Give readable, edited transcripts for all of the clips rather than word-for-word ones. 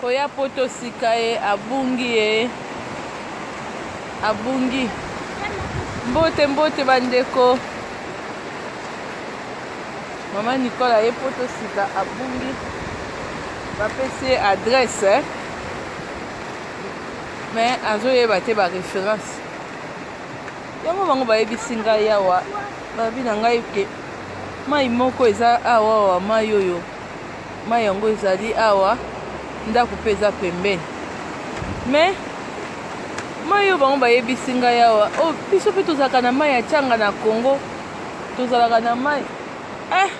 Koya poto sika ye abungi ye abungi. Mbote mbote bandeko. Mama Nicole aye poto sika abungi. Bapesi ye adresse eh? Mais azoyeba te ba référence. Yango bango bayebisi ngai awa babi na ngai ke mai moko eza awa awa mai oyo mai yango ezali awa ndako mpe eza pembeni mais mai oyo bango bayebisi ngai awa oh, biso mpe tozalaka na mai ya canga na congo tozalaka na mai eh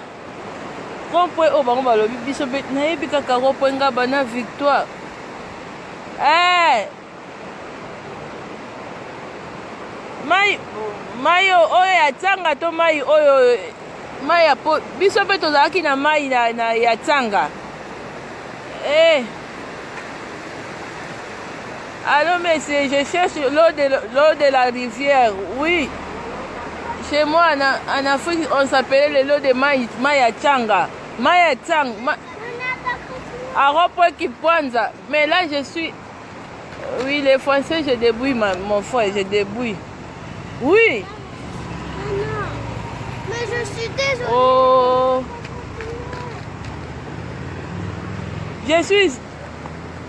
rond-point oyo bango balobi biso mpe nayebi kaka rond-point ngaba na victoire eh mai mai oyo ya tsanga to mai oyo mai ya po biso mpe tozalaki na mai na, na ya tsanga eh. Allô monsieur, je cherche l'eau de, l'eau de la rivière. Oui. Chez moi en, en Afrique, on s'appelait l'eau de mai, mai ya tsanga. Mai ya tsanga. Ma... À Kipwanza. Mais là, je suis Oui, les Français, je débrouille, ma, mon frère, je débrouille. Oui. Non, mais je suis désolée. Oh. Je suis.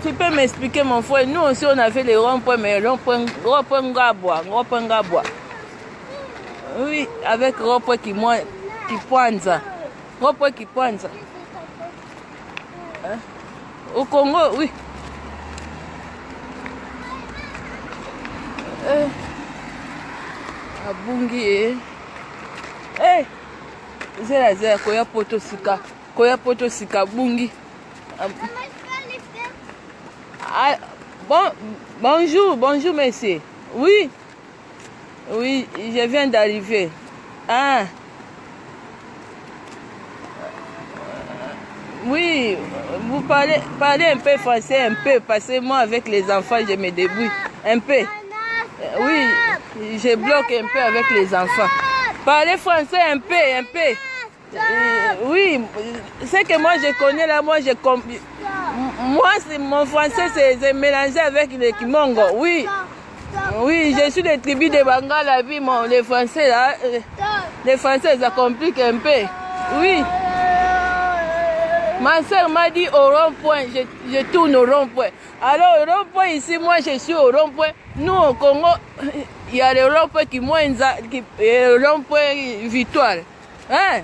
Tu peux m'expliquer, mon frère. Nous aussi, on avait les ronds-points, mais rond-point, rond-point Ngabwa, rond-point Ngabwa. Oui, avec rond-point qui, qui pointe. Rond-point qui pointe. Hein? Au Congo, oui. Eh. Abungi eh. Eh. Zela zela koya poto sika. Koya poto sika bungi. Ah, bon, bonjour, bonjour monsieur. Oui. Oui, je viens d'arriver. Ah. Oui, vous parlez, parlez un peu français, un peu, parce que moi, avec les enfants, je me débrouille un peu. Oui, je bloque un peu avec les enfants. Parlez français un peu, un peu. Oui, ce que moi je connais là, moi je comprends. Moi, mon français, c'est mélangé avec le kimongo. Oui. Oui, je suis de tribu de Bangala, puis mon, les français là, les français, ça complique un peu. Oui. Ma soeur m'a dit au rond-point, je, je tourne au rond-point. Alors au rond-point ici, moi je suis au rond-point. Nous au Congo, il y a le rond-point qui qui, le rond-point Victoire. Hein?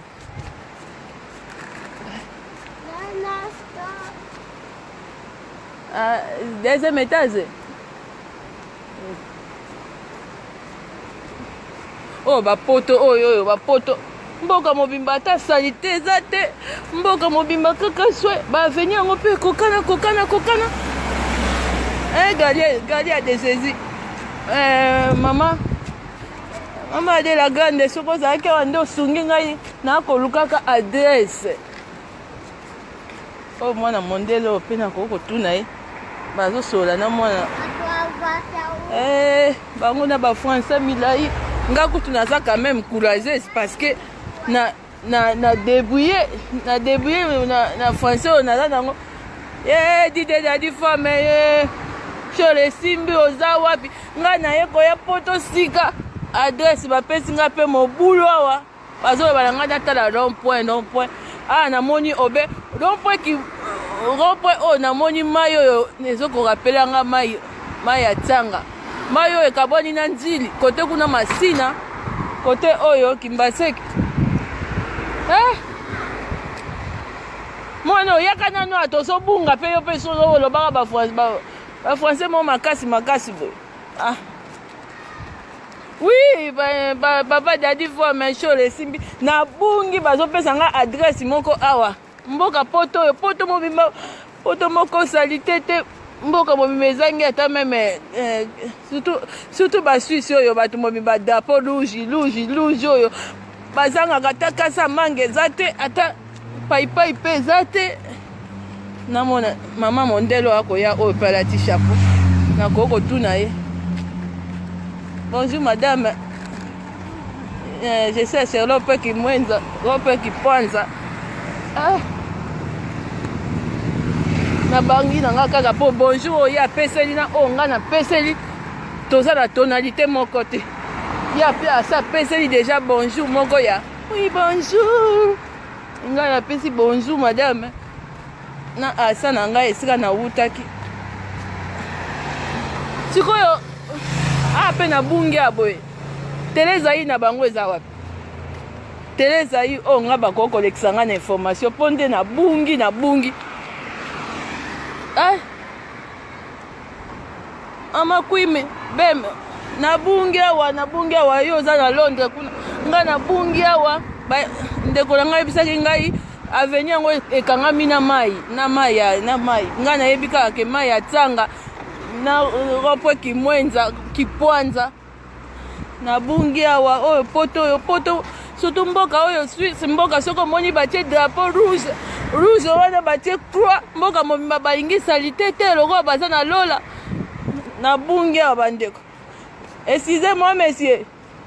Ah, deuxième étage. oyo oh, bapoto oyo oyo bapoto mboka mobimba ata salite eza te mboka mobimba kaka swe baaveni yango mpe kokana kokana kokana eh, galie galie ya desesi eh, mama mama ade la grande soki ozalaki awa nde osungi ngai nakolukaka adresse oyo mwana mondele oyo mpe nakoki kotuna ye bazosolola na mwana eh, bango na bafrançais milai nga kutu naza quand même courageuse parce que na na na débrouille na débrouille na, na français oyo naza nango ye dide dadi femme ye shole esimbi oza wapi ngai naye koya poto sika adresse bapesi ngai mpe mobulu awa bazoloba na ngai natala rond point rond point awa namoni obe rond point ki rond point oyo namoni mai oyo ezokorapela nga mai mai ya tianga mai oyo ekabwani na nzili kote kuna masina kote oyo kimbaseke eh? mwana oyaka nano a tozobunga mpe yo mpe sozo olobaka bafrançais mo makasi makasi boye ah. Oui, ba, ba, papa dadi voi mais esimbi nabungi bazopesa nga adresse moko awa mboka poto oyo poto mobimba poto moko salite te mboka mobimba ezangi ata meme eh, surtout, surtout basuisse oyo bato mobimba drapeau rouge rouge rouge oyo bazangaka ata kasa manga eza te ata paipai mpe eza te namona mama mondele oyo akoya oyo mpe alati chapeau nakoki kotuna ye bonjour madame euh, je sais c'est rope kimwenza rope kipanza ah. Nabangi na nga kaka mpo bonjour oyo ye apeseli na oyo nga napeseli toza na tonalité moko te. Ye ape asi apeseli deja bonjour moko ya oui bonjour, ngai napesi bonjour madame na asa na ngai esika nawutaki. Sikoyo a mpe nabungi ya boye, tele ezali na bango eza wapi? Tele ezali oyo ngai bakoki kolekisa ngai na information mpo nde nabungi, nabungi. Ay, mama kwime beme, nabungi awa, nabungi awa. Yo oza na Londres kuna, ngai nabungi awa. Ndeko na ngai ayebisaki ngai avenue yango ekangami na mai, na mai ya na mai. Ngai nayebi kaka ke mai ya Tsanga na rond-point Kimwenza, Kipwanza. Nabungi awa. Oyo poto, oyo poto, surtout mboka oyo Suisse, mboka soki omoni batie drapeau rouge, rouge wana batie croix, mboka mobimba balingi salite te lokola baza na lola. Nabungi awa bandeko, excusez moi monsieur.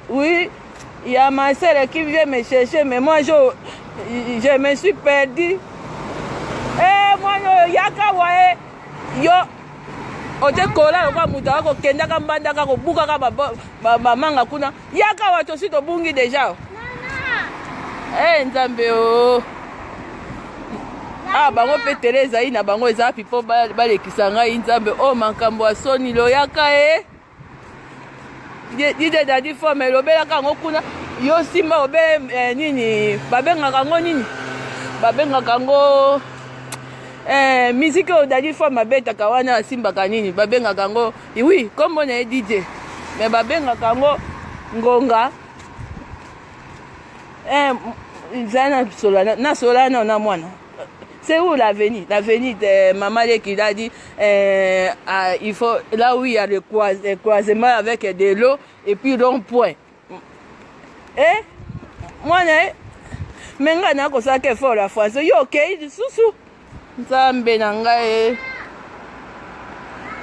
Oui, il y a ma sœur qui vient me chercher, mais moi je me suis perdu. Eh, mwana oyo yaka wae yo ote kola lokola moto akokendaka mbandaka kobukaka bamanga kuna. Yaka wa, tosi tobungi deja. Eh, Nzambe o ah, bango mpe tele ezali na bango eza wapi mpo balekisa ngai? Nzambe o, makambo ya soni loyaka e dide dadi forme elobelaka yango kuna. Yo simba obe eh, nini babengaka yango, nini babengaka yango, eh, musique oyo dadi forme abetaka wana, asimbaka, nini babengaka yango? Oui, nkombo na ye DJ, mais babengaka yango ngonga. Eh, zala nasola na mwana. C'est où l'avenue? L'avenue de Maman Leki a dit ah, il faut là où il y a le croisement avec de l'eau et puis rond-point. Eh? Mwana me ngai nakosalaka effort ya français, yo okei lisusu. Nzambe na ngai,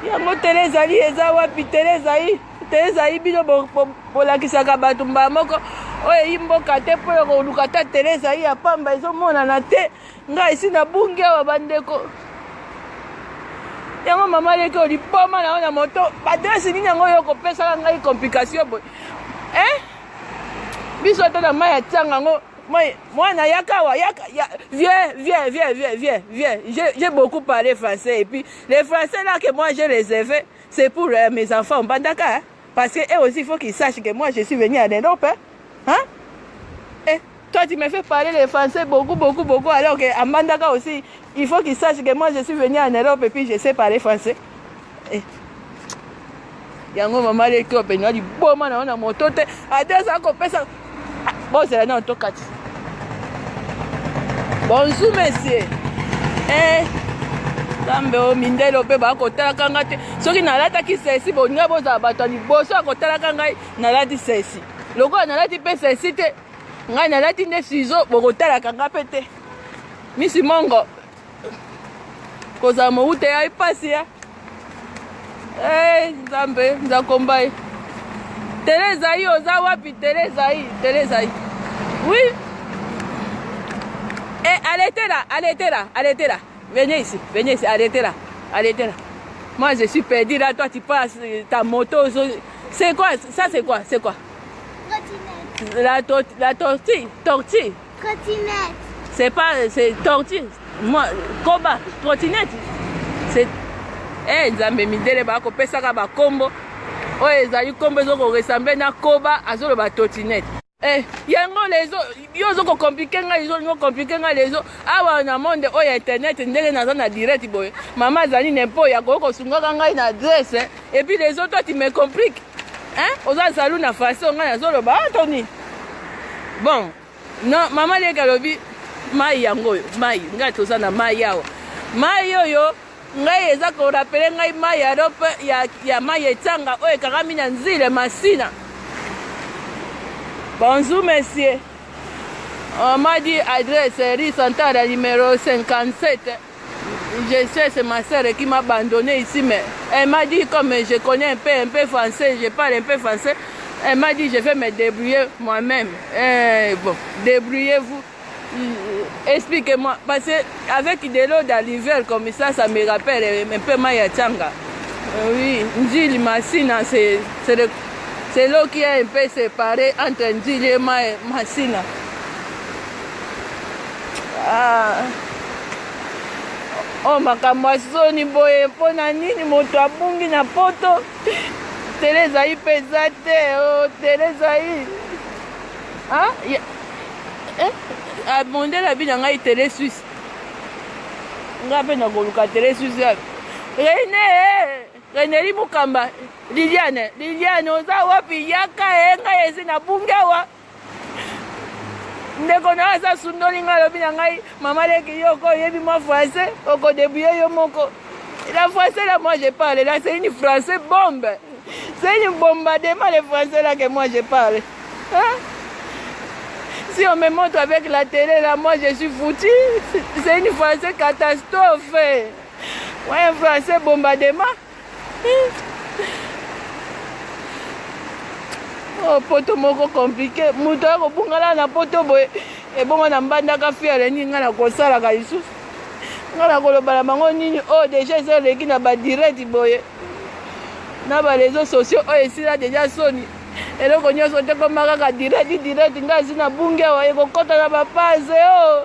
yango tele ezali eza wapi? Tele ezali, tele ezali. Bino bolakisaka bato mbala moko oyo eyi mboka te mpo ya koluka ta tele ezali ya pamba ezomonana te. Ngai esi nabungi awa bandeko. Yango mama leki oyo liboma na yo na moto, baadresse nini yango oyo okopesaka ngai complication boye? Eh? Biso ata na mai ya tianga yango mwana yaka wa yaka ya, viens, viens, viens, viens, viens, viens. J'ai beaucoup parlé français et puis les français là que moi j'ai réservé, c'est pour mes enfants Mbandaka, hein? Parce que eux aussi, il faut qu'ils sachent que moi je suis venu en Europe, hein? Hein? Eh, toi tu me fais parler le français beaucoup, beaucoup, beaucoup, alors que à Mbandaka aussi, il faut qu'ils sachent que moi je suis venu en Europe et puis je sais parler français. Eh. Yango mama leki oyo mpenza liboma na yo na moto te, adresse akopesa bozela nano tokati. Bonjour monsieur. Eh, Nzambe oyo, mindele mpe bakotalaka ngai te. Soki nalataki sesi, boninga bozala bato ya liboso ya kotalaka ngai nalati sesi. Lokola nalati mpe sesi te, ngai nalati nde ciseau, bokotalaka ngai mpe te. Misi mongo kozala mowute ya epasi ya. Eh, Nzambe nzakomba ye. Tele ezali, oza wapi? Tele ezali, tele ezali. Oui. Eh, arrêtez là, arrêtez là, arrêtez là. Venez ici, venez ici, arrêtez là, arrêtez là. Moi, je suis perdu là, toi tu passes ta moto. C'est quoi? Ça c'est quoi? C'est quoi? Trottinette. La tortue, tortue. Trottinette. C'est pas, c'est tortue. Moi, koba, trottinette. C'est eh Nzambe, mindele bakopesaka bakombo oyo ezali kombo ezokoressemble na koba, azoloba trottinette. Eh, yango lezo yo ozokocompliquer ngai, ozolinga ocompliquer ngai lezo awa na monde oyo ya internet. Ndenge naza na direct boye, mama azali nempo ya koki kosungaka ngai na adresse et puis lezo toi tu me complique, hein? Oza jaloux na façon ngai nazoloba Antony. Bon, non, mama leki alobi mai yango oyo, mai ngai toza na mai awa, mai oyo ngai eza korappeler ngai mai ya Europe ya mai etanga oyo ekangami na nzile Masina. Bonjour monsieur. On m'a dit adresse rue Santara numéro 57. Je sais, c'est ma sœur qui m'a abandonné ici, mais elle m'a dit, comme je connais un peu français, je parle un peu français, elle m'a dit je vais me débrouiller moi-même. Eh, bon, débrouillez-vous. Expliquez-moi, parce que avec de l'eau dans l'hiver comme ça, ça me rappelle un peu Maya Tchanga. Oui, Ndjili Masina, c'est l'eau qui est un peu séparée entre Ndjili et Masina. Ah. Oh, makambo ya soni boye mpo na nini moto abungi na poto tele ezali mpe eza te oh, tele ezali ah, eh, abondela ah, bi na ngai tele suisse ngai mpe nakoluka tele suisse rene reneli mukamba liliane liliane oza wapi yaka e ngai esi nabungi awa ndeko na yo aza sundoli ngai alobi na ngai mama leki yo oko oyebi mwa français okodebrouille yo moko la français là moi je parle là c'est une français bombe c'est une bombardement le français là que moi je parle hein? Si on me montre avec la télé là, moi je suis foutu. C'est une français catastrophe. Ouais, un français bombardement. Oh, poto moko compliqué moto akobungana na poto boye ebongo na mbandaka fiere nini ngai nakosalaka lisusu ngai nakoloba na bango nini oyo oh, deja eza eleki na badirect boye na bareseau sociaux oyo esila deja soni eloko nyonso te koma kaka direct direct ngai asi na bungi awa ekokɔta na bapaze o oh.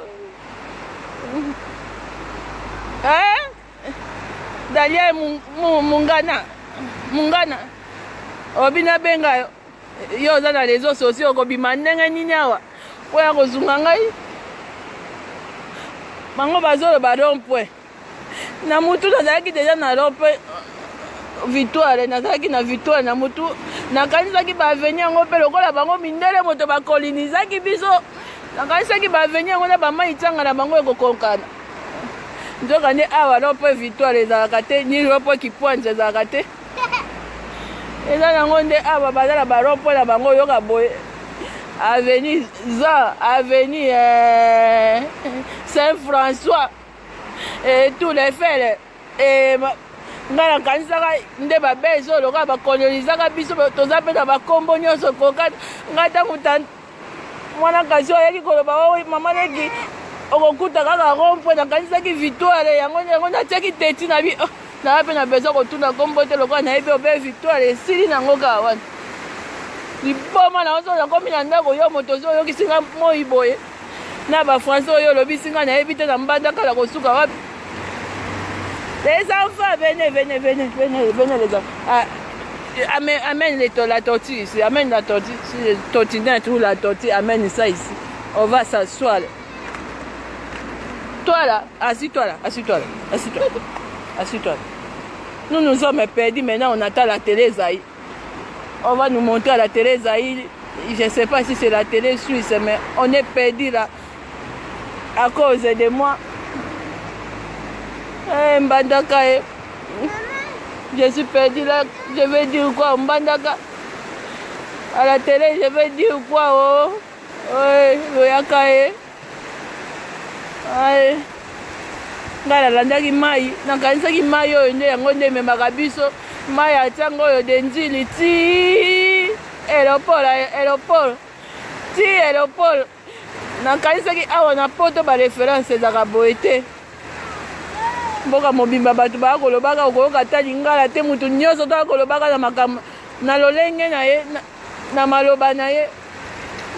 eh? Dalia mungana mungana obi nabenga yo yo oza na réseau sociaux okobima ndenge nini awa mpo ya kozunga ngai bango bazoloba rond point na mutu nazalaki deja na rond point victoire nazalaki na victoire na mutu nakanisaki baaveni yango mpe lokola bango mindele moto bakolinisaki biso nakanisaki baaveni yango na bamai ntanga na bango ekokokana nzoka nde awa rond-point victoire ezalaka te ni rond-point kipwanza ezalaka te eza nango nde awa baza na ba rond-point na bango oyoka boye avenue za avenue eh, saint françois et tout les fele eh, ngai nakanisaka nde babelge oyo lokola bakolonisaka biso toza mpe na bakombo nyonso koka ngai ntango mwana kasi oyo ayaki koloba o oh, mama leki okokuta kaka rond-point nakanisaki victoire yango yango natiaki teti na bi oh, naa mpe na besoin kotuna nkombo te lokola nayebi obe victoire esili nango kaka wana liboma na ozo nakomi na ndako yo moto ozo oyokisi nga moi boye na bafrançais oyo olobisi nga nayebi te na mbanda kala kosuka wapi les enfants venez venez venez venez venez les enfants ah, amène, amène les, la tortue ici amène la tortue tortinette ou la tortue amène ça ici on va s'asseoir toi là assis-toi là assis-toi là assis-toi assis-toi nous nous sommes perdus maintenant on attend la télé Zaï on va nous montrer à la télé Zaï je ne sais pas si c'est la télé suisse mais on est perdu là à cause de moi eh, Mbandaka eh. Je suis perdu là, je vais dire quoi Mbandaka À la télé, je vais dire quoi oh Oui, loyaka eh. Aye. ngai nalandaki mai nakanisaki mai oyo nde yango nde ememaka biso mai ya ntango oyo de njili ti aéroport aéroport ti aéroport nakanisaki awa na poto ba reference ezalaka boye te mboka mobimba bato baya kolobaka okoyoka ata lingala te moto nyonso to akolobaka na makambo na lolenge na ye na, na maloba na ye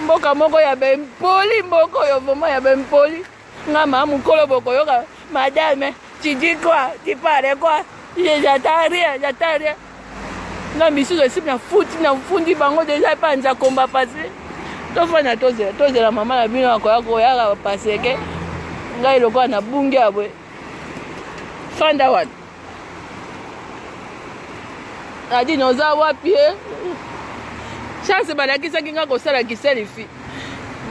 mboka moko ya bempoli mboka oyo vraimen ya bempoli nga maa mokolo bokoyoka madame tu dis quoi tu parles quoi j'attends rien j'attends rien nga misusu esi nafuti nafundi bango deja epa nzakomba pase tofanda tozela tozela mama na bino akoya koyaka paseke ngai lokola nabungi ya boye fanda wana nadine oza wapi e chance balakisaki ngai kosala kiselifi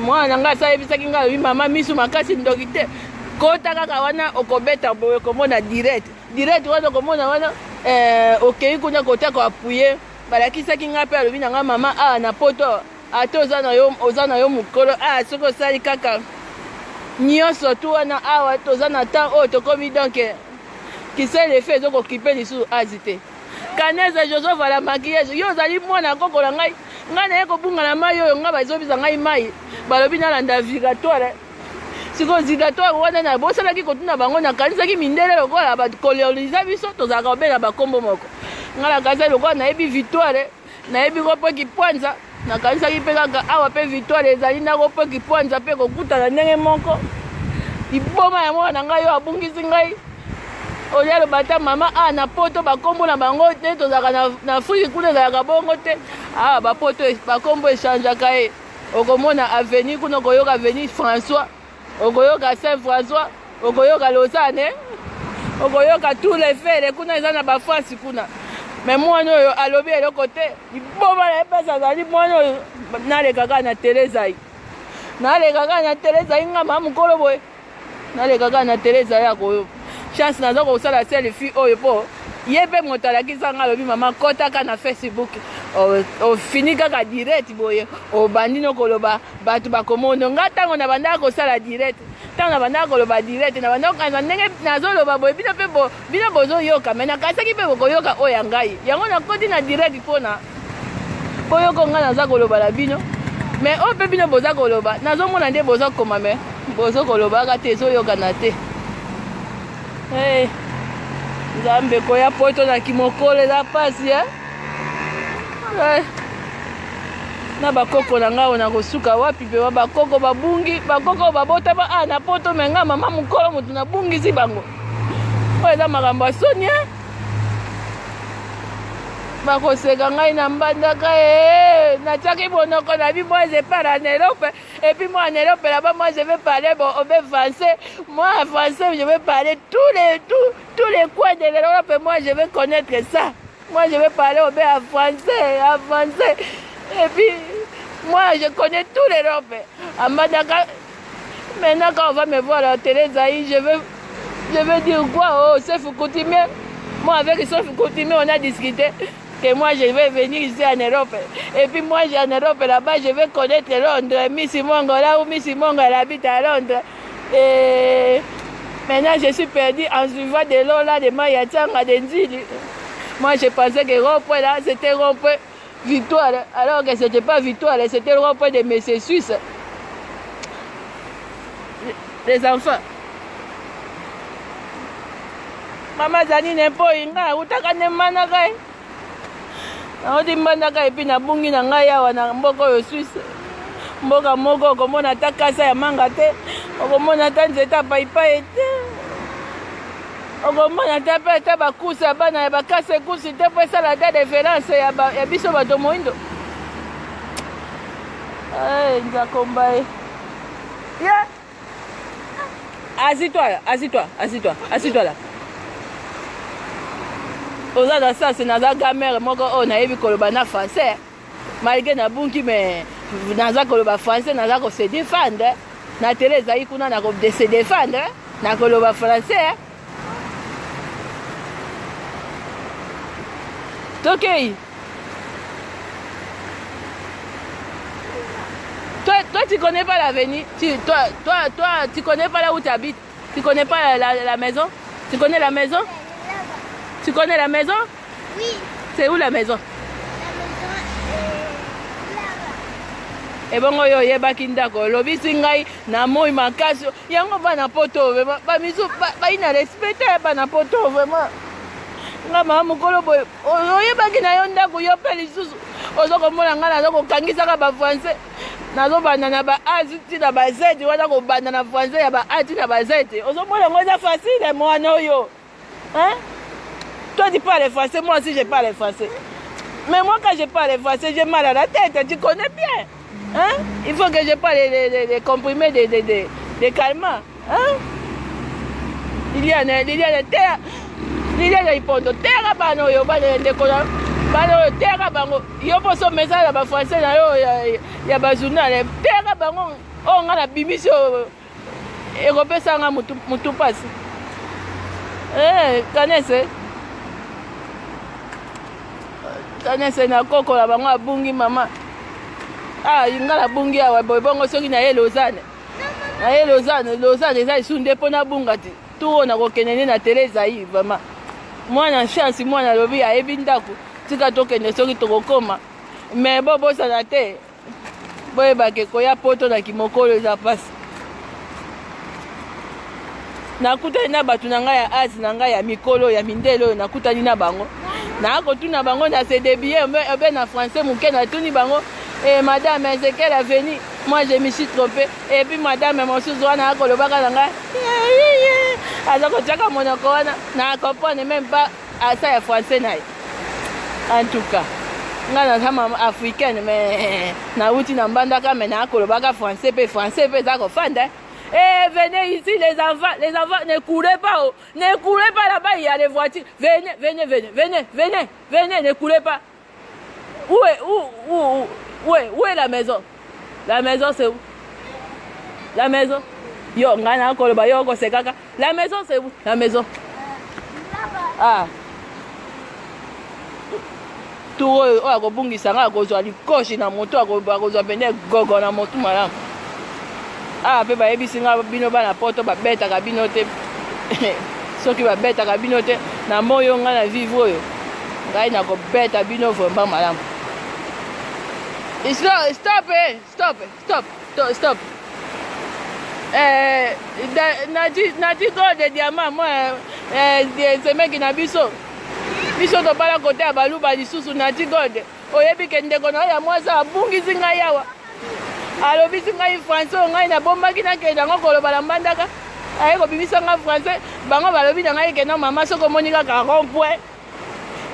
mwana na ngai asayebisaki ngai alobi mama misu makasi ndoki te kota kaka wana okobeta boye okomona direct direct wana okomona wana eh, okei kuna kota koapuye balakisaki ngai mpe alobi na ngai mama awa ah, na poto ata oza na yo oza na yo mokolo ah soki osali kaka nyonso tu wana awa toza na temps oyo tokomi donc kisele efe ezokokipe lisusu azi te kaneza joseph ala maquillage yo ozali mwana koko na ngai ngai naye kobunga na mai oyo ngai bazobisa ngai mai balobi nalanda vibratoire. Sikoyo zigatoire wana nabosanaki kotuna bango, nakanisaki mindele lokola bakoloniza biso tozalaka kobenga bakombo moko. Ngai nakanisaki lokola nayebi Victoire, nayebi ko mpe Kipwanza, nakanisaki mpe kaka awa mpe Victoire ezali nako mpe Kipwanza mpe kokutana ndenge moko. Liboma ya mwana na ngai oyo abungisi ngai. Olia aloba ata mama a na poto bakombo na bango te, tozalaka na, na Afrique kuna ezalaka bongo te. Awa bapoto bakombo echangeaka ye. Okomona avenue kuna, okoyoka avenue François, okoyoka Saint François, okoyoka Lausanne, okoyoka Tour Eiffel kuna eza na ba France kuna. Me mwana oyo alobi eloko te, liboma na ye mpasi azali mwana oyo. Naleka kaka na tele ezai, naleka kaka na tele ezai nga mama mokolo boye, naleka kaka na tele ezali ya koyo chance naza kosala selfie oyo mpo ye mpe moto alakisa nga, alobi mama kotaka na Facebook, ofini kaka direct boye, obandi no koloba bato bakomono nga. Ntango na bandaka kosala direct, ntango na bandaka koloba direct, na bandaka kokanisa ndenge nazoloba boye, bino mpe bino bozoyoka, me nakanisaki mpe bokoyoka oyo ya ngai. Yango nakoti na direct mpona boyoka ngai naza koloba na bino, me oyo mpe bino boza koloba, nazomona nde boza koma, me bozo kolobaka te, ezoyokana te. Hey, Nzambe, koya poto na kimokolo eza pasi eh? Hey. Na bakoko na ngai oyo nakosuka wapi? Mpe bakoko babungi, bakoko oyo babotama a na poto, me ngai mama mokolo moto nabungisi bango. Oyo eza makambo ya soni eh? Bakoseka ngai na mbandaka e natiaki monoko na bi moi je parle en Europe et puis moi en Europe là-bas, moi je vais parler bon obe français, moi en français je vais parler tous les coins de l'Europe, moi je vais connaître ça, moi je vais parler obe en français, en français, et puis moi je connais tout l'Europe à Mbandaka. Maintenant quand on va me voir à la télé Zaï, je vais dire quoi? Oh, chef coutumier. Moi avec chef coutumier on a discuté que moi je vais venir ici en Europe. Et puis moi en Europe là-bas, je vais connaître Londres. Miss Mongo là où Miss Mongo elle habite à Londres. Et maintenant je suis perdu en suivant de l'eau là, de Mayatanga, de Nzili. Moi je pensais que rond-point là, c'était rond-point Victoire, alors que c'était pas Victoire, c'était le rond-point de Monsieur Suisse. Les enfants. Mama Zanine Mpoi, ngai awutaka nde mbanaka ye, nauti mbandaka epi nabungi na ngai awa na mboka oyo Suisse, mboka moko okomona ata kasa ya manga te, okomona ata nzete ya paipai te, okomona ata mpe ata bakusa ya bana ya bakasa ekusi te mpo esala ata reference ya biso bato moindo. Nzakomba ye yeah. Assis-toi là, assis-toi, assis-toi, assis-toi là. Oza na sens, naza grammaire moko oyo nayebi koloba na français. Malgré nabungi, mais naza koloba français, naza ko se défendre. Na télé ezali kuna na ko se défendre, na koloba français. Tokei. Toi, toi, tu connais pas l'avenir. Toi, toi, toi, tu connais pas là où tu habites. Tu connais pas la maison. Tu connais la maison? Tu connais la maison? Oui. C'est où la maison? La maison est là-bas. Ebongo yo oyebaki ndako, olobisi ngai na moi makasi yango. Bana poto vraiment, bamisu baina respect te. Bana poto vraiment, nga mama mokolo boye, oyebaki na yo ndako, yo mpe lisusu oza komona ngai naza kokangisaka bafrançais, nazobanda na ba A ti na ba Z wana, kobanda na français ya ba A ti na ba Z. Ozomona yango eza facile, mwana oyo, hein? Toi tu parles français, moi aussi je parle français, mais moi quand je parle français, j'ai mal à la tête, tu connais bien, hein? Il faut que je parle les comprimés de calmants, hein? Liliane, Liliane, terre, Liliane Ipondo, tera bana oyo, bana ndeko na bana oyo, tera bango. Yo mposo mesa na bafrançais na yo ya bajournal, tera bango. Oyo nga nabimisi oyo ekopesa nga mutu mpasi. Kanese kanese na koko na bango abungi mama. Ah, nga nabungi awa boye bongo, soki naye Lausanne, naye Lausanne, Lausanne eza lisu nde mpo nabunga te. Tu oyo nakokende nde na tele ezai vraiment. Mwana chance, mwana alobi ayebi ndako, tika tokende soki tokokoma. Me bobosana te, boyebake koya poto na kimokolo eza mpasi. Nakutani na bato na ngai ya azi na ngai ya mikolo ya mindele oyo nakutani na bango. Nakotuna bango na se débiller obe na français moke natuni bango eh, madame c'est quelle avenue? Moi je me suis trompé. Et puis madame mosusu wana akolobaka na ngai aza kotiaka monoko wana na comprendre même pas asa ya français na ye. En tout cas nga naza mama africaine mais nauti na Mbandaka mais nakolobaka français mpe français mpe eza kofanda. Eh, venez ici les enfants, les enfants, ne courez pas, oh. Ne courez pas là-bas, il y a les voitures. Venez, venez, venez, venez, venez, venez, ne courez pas. Où est, où, où, où, où est, où est la maison? La maison c'est où? La maison? Yo, nga na koloba yo kosekaka. La maison c'est où? La maison. Ah. Tour oyo oyo akobungisa ngai akozwa likoshi na moto, akozwa pene gogo na motu malamu. Awa mpe bayebisi ngai bino bana poto babetaka bino te. Soki babetaka bino te na moi oyo ngai na vivre oyo, ngai nakobeta bino vraiment malamu. Stop, stop, eh, stop, stop, stop. Eh, nati, nati gold diamant, moi, eh, semeki na biso. Biso tobala kote ya baluba lisusu nati gold. Oyebi ke ndeko na yo ya mwasi abungisi ngai awa. Alobisi ngai français oyo ngai nabombaki nakende yango koloba na Mbandaka. Aye kobimisa ngai français. Bango balobi na ngai ke non mama soki omoni kaka rond point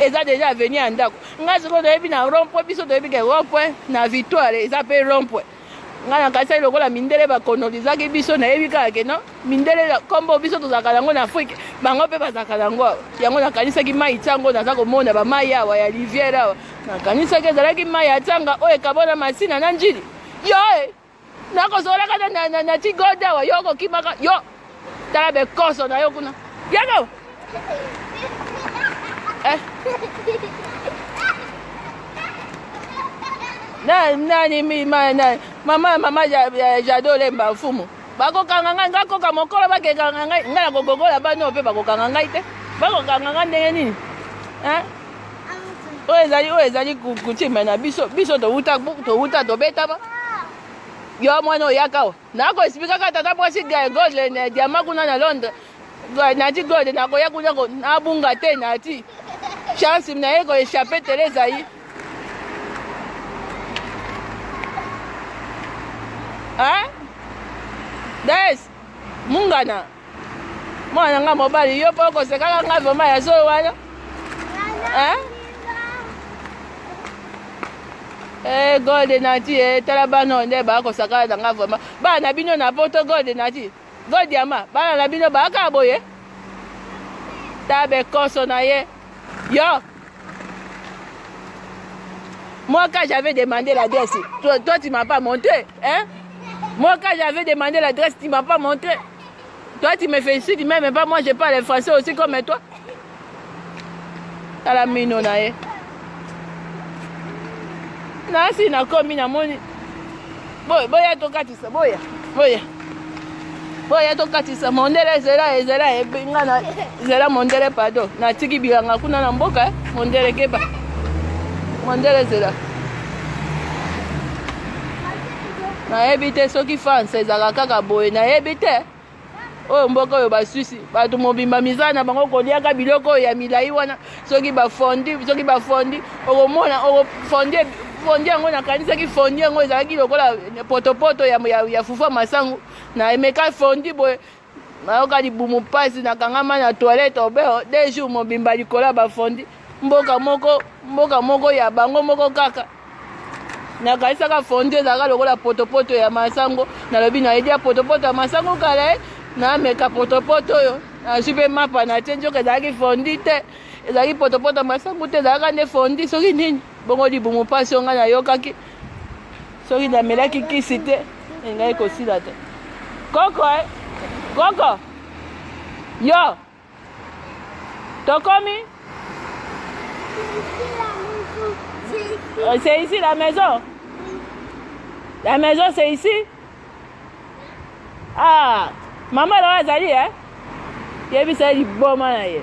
eza deja avenue ya ndako. Ngai sikoyo toyebi na rond point, biso toyebi ke rond point na Victoire eza pe rond point. Ngai nakanisaki lokola mindele bakolonizaki biso, nayebi kaka ke non mindele kombo biso tozalaka yango na Afrique, bango mpe bazalaka yango awa. Yango nakanisaki mai ntango naza komona ba mai awa ya rivière awa, nakanisaki ezalaki mai ya Tanga oyo ekabona Masina na Njili. Yo e nakozolaka na, na, na tigode awa, yo okokimaka yo tala bekoso na yo kuna yaka eh. Na, nani mi, ma, na, mama mama Jado Lemba mfumu bakokanga ngai, ngai koka mokolo bakekanga ngai, ngai nakogogola bana oyo mpe bakokanga ngai te. Bakokanga ngai ndenge nini? Hein? Oyo ezali, oyo ezali coutume na biso, biso towuta, towuta tobetama. Yo mwana oyaka awa nako expliquaka tata mwasi gold diamant kuna na Londres, nati gold nakoya kuna nabunga te, nati chance na ye ko échapper tele ezali. Hein? Des mungana mwana nga mobali yo mpo okosekaka nga vraiment ya solo wana. Hein? Eh, gold nati eh, tala bana nde bakosakana na nga vraiment. Bana na bino na poto gold nati. Gold diamant, bana na bino baka boye. Tabe koso na ye. Yo. Moi quand j'avais demandé l'adresse, toi, toi tu m'as pas montré, hein? Moi quand j'avais demandé l'adresse, tu m'as pas montré. Toi tu me félicites même pas, moi je parle français aussi comme toi. Tala mino na ye. Nasi nakomi namoni. Boya, boya tokatisa, boya, boya. Boya tokatisa mondele ezela ezela ebinga na zela mondele pardon. Natiki bilanga kuna na mboka mondele keba. Mondele zela. Nayebi te soki France ezalaka kaka boye, nayebi te. Oyo mboka oyo basusi bato mobimba misala na bango koliaka biloko oyo ya milai wana, soki bafondi, soki bafondi okomona okofondi fondi yango, nakanisaki fondi yango ezalaki lokola potopoto ya, ya, ya fufu ya masangu. Na emeka fondi boye, nayoka libumu mpasi, nakangama na toilette obe 2 jours mobimba likolo ya bafondi. Mboka moko, mboka moko ya bango moko kaka. Nakanisaka fondi ezalaka lokola potopoto ya masango, nalobi nayebi ya potopoto ya masango kala, nameka potopoto oyo, nazwi mpe mapa na tie, nzoka ezalaki fondi te, ezalaki potopoto ya masango te, ezalaka nde fondi soki nini. Bongo libumu mpasi oyo ngai nayokaki, soki namelaki kisi te engai kosila te. Koko, eh? Koko yo tokomi? C'est ici la maison. La maison c'est ici. Ah, maman là azali hein? Yebisa liboma na ye.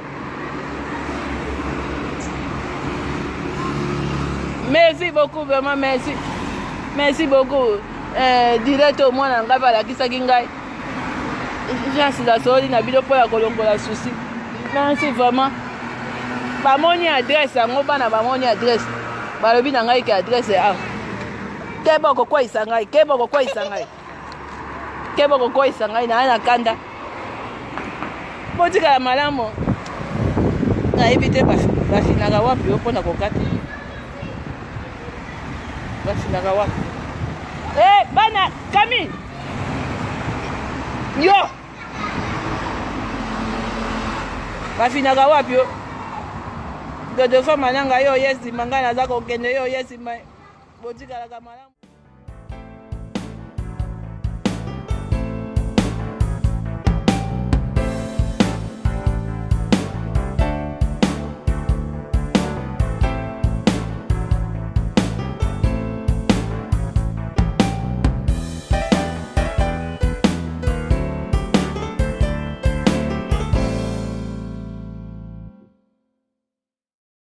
Merci beaucoup vraiment merci. Merci beaucoup. Direct au mwana ngai balakisaki ngai. Chance nasololi na bino mpo ya kolongola souci. Merci vraiment. Bamoni adresse yango, bana bamoni adresse, balobi na ngai ke adresse awa. Keba okokweyisa ngai, keba okokweyisa ngai, keba okokweyisa ngai, naa na kanda. Botikala malamu. Nayebi te bafinaka wapi yo mpo na kokata, bafinaka wapi? Eh, bana Camille, yo bafinaka wapi yo? Dodo fama nanga yo ye nsima, ngai naza kokende, yo ye nsima. Botikalaka malamu.